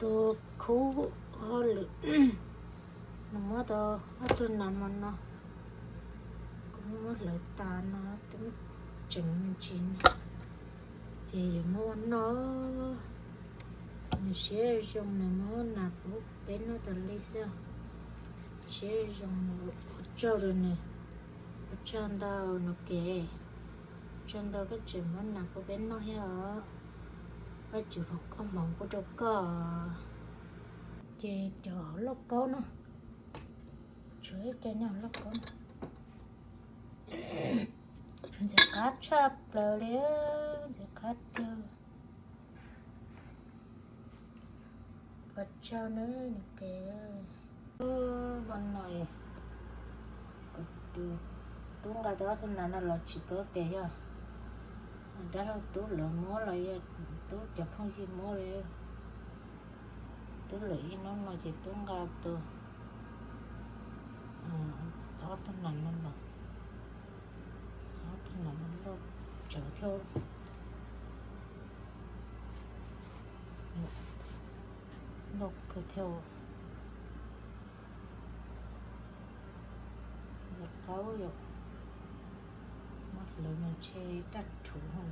Tus khub hauj lwm, nws muab tau ob tug nas hmo no, kuv muab hlawv tas no twb tseem me ntsis no, ces yuav muab ua noj. Nws siab zoo nws muab nas pub peb noj tas li xwb. Siab zoo nws ua tsaug rau nws, ua tsaug ntau nus kev, tsaug ntau koj tseem muab nas pub peb noj thiab os. Vaj tswv foom koob hmoov pub rau koj. Ces cov lauj kaub no, tshuav ib co nyob hauv lauj kaub no, ntxim qab tshaj plaws li, ntxim qab tiag. Ua tsaug nawb nus kev. Ua no, kuv tus tub nqa tau ob tug nas no los tsis paub tias yog dab laug tub lawv muab los yog tub cov phooj ywg muab li. Tub lawm ib hnub no ces tub nqa tus, ob tug nas no los, ob tug nas no loj tsawv thiab, loj kawg thiab. Ntxim qab yom. Muab hlawv no ntshe daj rhuv,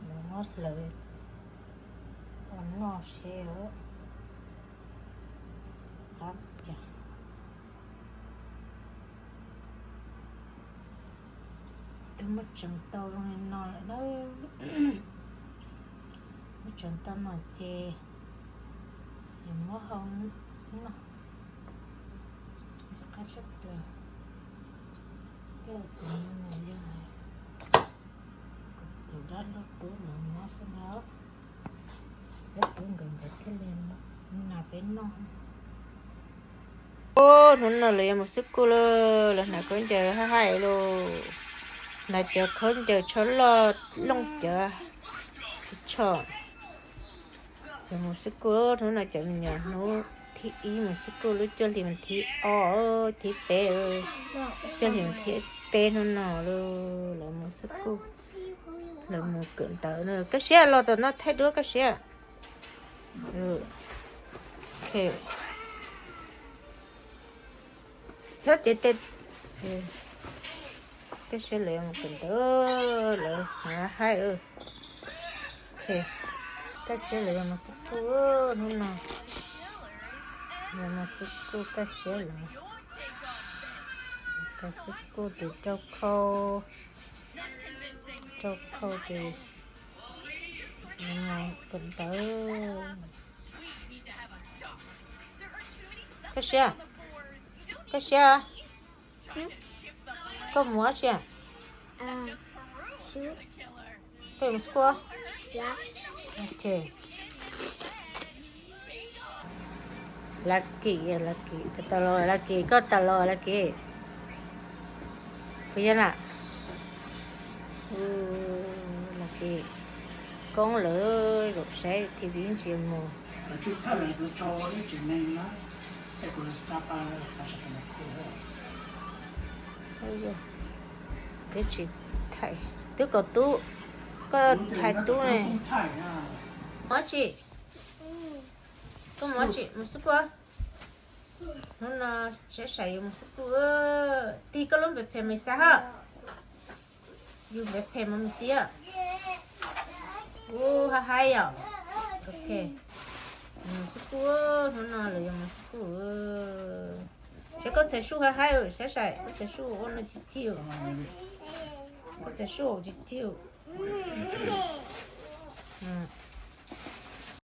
lawv muab hlawv ua noj seb. Ntxim qab cas. Twb muab tseev tau zoo li no lawm na. Muab tseev tau no ces yuav muab hau noj. Ntxim qab tshaj plaws. Tej tus no yog kuv tus dab laug tub lawv muab xwb ntag. Dab tub nkawd nkawd thiaj li muab nas peb noj. Hnub no lawv yuav mus xub kuj lawm, lawv hnav khaub ncaws haj hais lauj. Hnav cov khaub ncaws tsho loj looj cov tsho. Yuav mus xub kuj, hnub no cov me nyuam hnub thib ib mus xub kuj, lub cuaj hli mus thib ob, thib peb, cuaj hli mus thib peb hnub no lawv mus xub kuj, lawv mus kawm ntawv na. Kaj siab los tom no thaij duab kaj siab. Txhob cev tes. Kaj siab lawv mus kawm ntawv, lawv hnav haib. Kaj siab lawv yuav mus xub kuj hnub no. Yuav mus xub kuj kaj siab lawv. Kaj xub kuj ces rau khau, rau khau ces kawm ntawv. Kaj siab, kaj siab, koj mus dab tsi? Koj mus xub kuj? Ok. Lucky, Lucky, tawm los Lucky, koj tawm los Lucky. Puas yog na? Lucky, koob lawm zaum saib T V ntsia mus. Twb tsis thaij, twb kom tub, koj hais tub ne. Mus dab tsi? Koj mus dab tsi? Mus xub kuj? Hnub no Saib Saib yuav mus xub kuj, tig koj lub npe phem mas xav hab. Yus npe phem mas mus xwb. Ub, haj haib yom. Ok, mus xub kuj, hnub no lawv yuav mus xub kuj. Saib koj txhais sub haj haib, Saib Saib, koj txhais sub ua no cig cig, koj txhais sub cig cig.